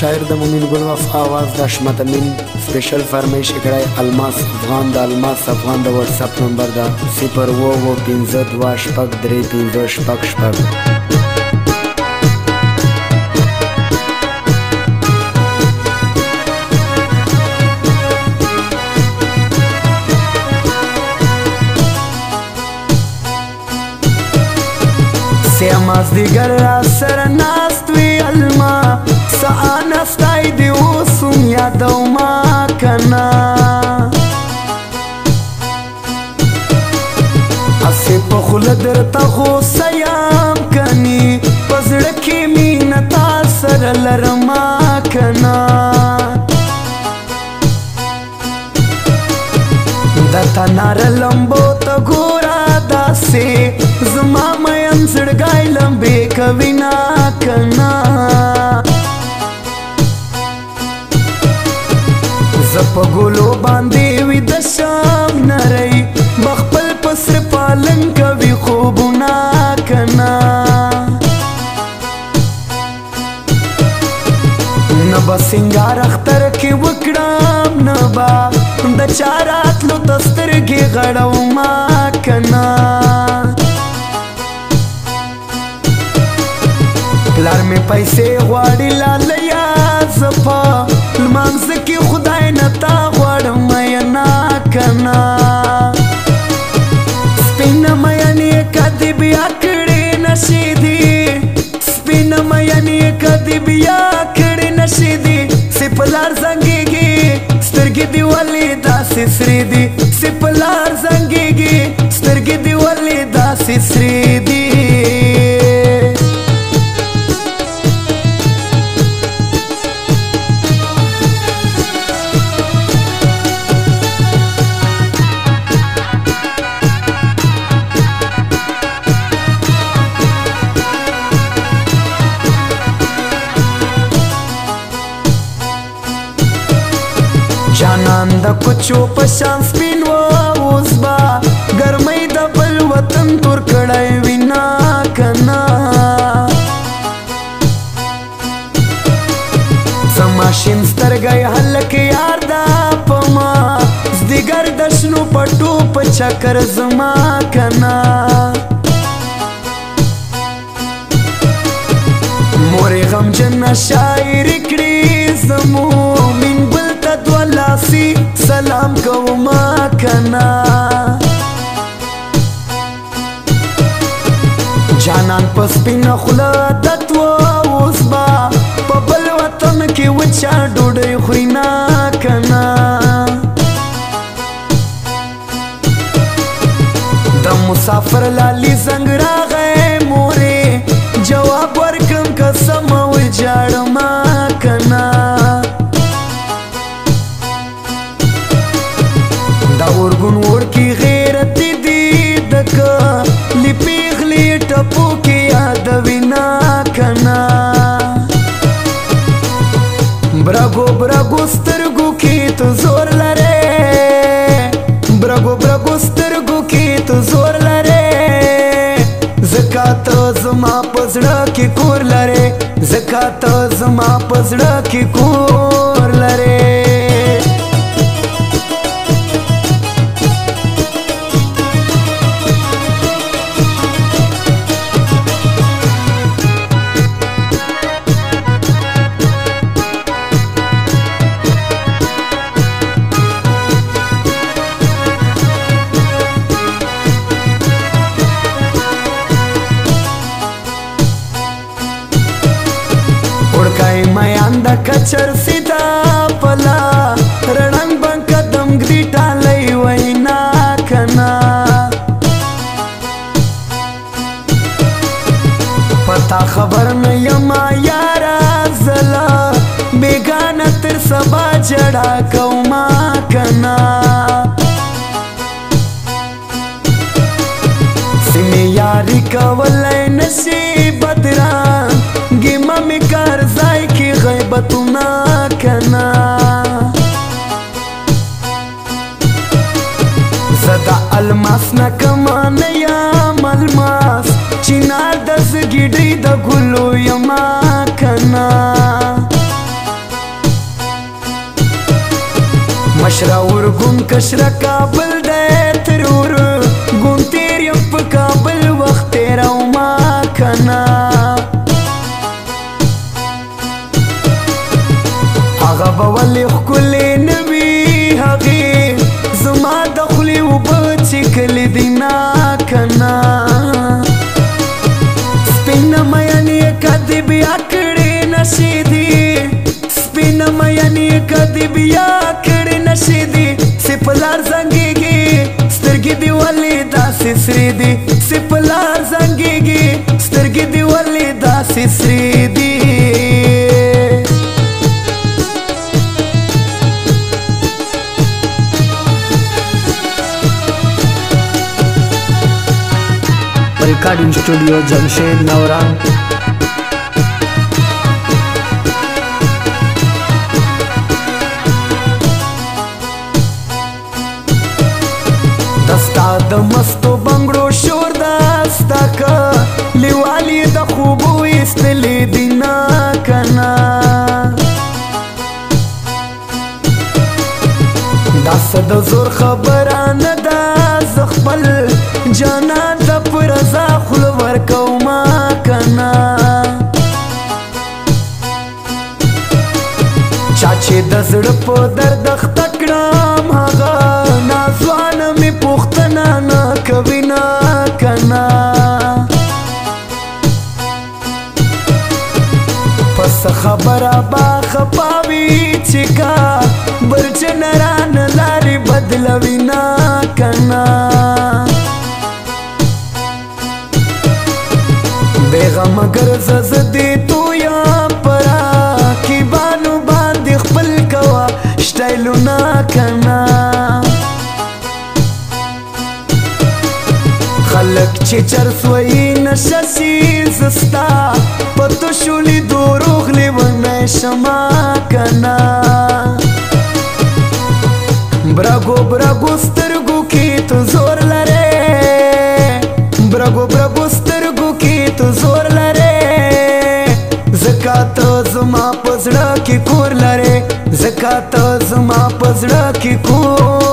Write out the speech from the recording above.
شاعر د مومن ګل وفا، آواز د حشمت امین. سپیشل فرمایش کړی الماس افغان. د الماس افغان د واتس اپ نمبر ده 07752635666. سیماز دیگر را سر ناست وی الما سانستای دی اوسم یادو ما کنا. اسی په خوله درته غوسه یم کني، په زړه کې مینه تا سره لرما کنا. د تنار لمبو ته ګوره داسې زما مین زړګی لمبې کوي نا کنا. زه په ګلو باندې ویده شم نری، بخپل په سر پالنګ کوي خوبونه کنا. نه به سینګار اختر کې وکړم، نه به د چا راتلو ته سترګې غړوما کنا. پلار مې پیسې غواړي لالیا، زه په لمانځه کې خدای نه تا غواړم مینا کنا. سپینه مینې که دې بیا کړې نشي دي، سپینه مینې که دې بیا کړې نشي دي. سې پلار زنګېږي سترګې دې ولې داسې سرې دي، سې پلار زنګېږي سترګې دې ولې داسې سرې دي. جانان د کوچو په شان سپین و، اوس به ګرمۍ د بل وطن تور کړی وینا کنا. زما شین سترګی هلک یار دا په ما زدیګر د شنو پټو په چکر زما کنا. مورې غمجنه شاعري کړي زمو مین ګل ته دوه لاسي سلام کوما کنا. جانان په سپینه خوله عادت و، اوس به په بل وطن کې وچه ډوډۍ خوري نا کنا. د مسافر لالي زنګ راغی مورې، جواب ورکم که سمه وژاړما کنا. دا اورګون وړکي غیرتي دي د کلي پېغلې ټپو کې یادوي نا کنا. برګو برګو سترګو کې ته زور لرې، برګو برګو سترګو کې ته زور لرې. ځکه ته زما په زړه کې کور لرې، ځکه ته زما په زړه کې کور لرې. وړکای میان د کچر سیدا پلا رړنګ بن قدم ګری ټالۍ وینا کنا. پتا خبر نه یما یارا زلا، بیگانه تر سبا جړا کوما کنا. سیمې یاري کولی نشي بدران، ګیمه مې کار ځای کې غیبتونه کنا. زه د الماس نه کمه نه یم الماس، چنار د زګیډۍ د ګلو یما کنا. ارګون کشره کابل دی ترور ګون تیر یم په کابل وخت تېروما کنه. هغه به ولې ښکلې نه وي هغې زما د خولې اوبه څښلې دي نه کنه. سپینه میانې که دې بیا کړې نشې دي، سپینه میانې که دې بیا کړې نشې دي، څه په لار زنګېږي سترګې دې ولې داسې سرې دي، څه په لار زنګېږي سترګې دې ولې داسې سرې دي. Recording studio Jamshed Naurang. دستا د مستو بنګړو شور دستا که لیوالي د خوبو ایستلې دي نه کنه. دا څه د زور خبره نه ده، زه خپل جانان ته په رضا خوله ورکوما کنه. چا چې د زړه په درد اخته کړم هغه ناځوانه مې پوښتنه نه کوي نه کنه. پس خبره به خفا وي چې کا برجن رانه لارې بدلوي نه کنه. بېغمه ګرځه زه دې تویم په راکبانو باندې خپل کوه سټایلونه کنه. خلک چې چرس وایي نشه شي، زه ستا په تشو لیدو روغ لیونی شمه کنه. برګو برګو سترګو کې ته زور لرې، برګو برګو سترګو کې ته زور لرې، ځکه ته زما په زړه کې کور لرې، ځکه ته زما په زړه کې کور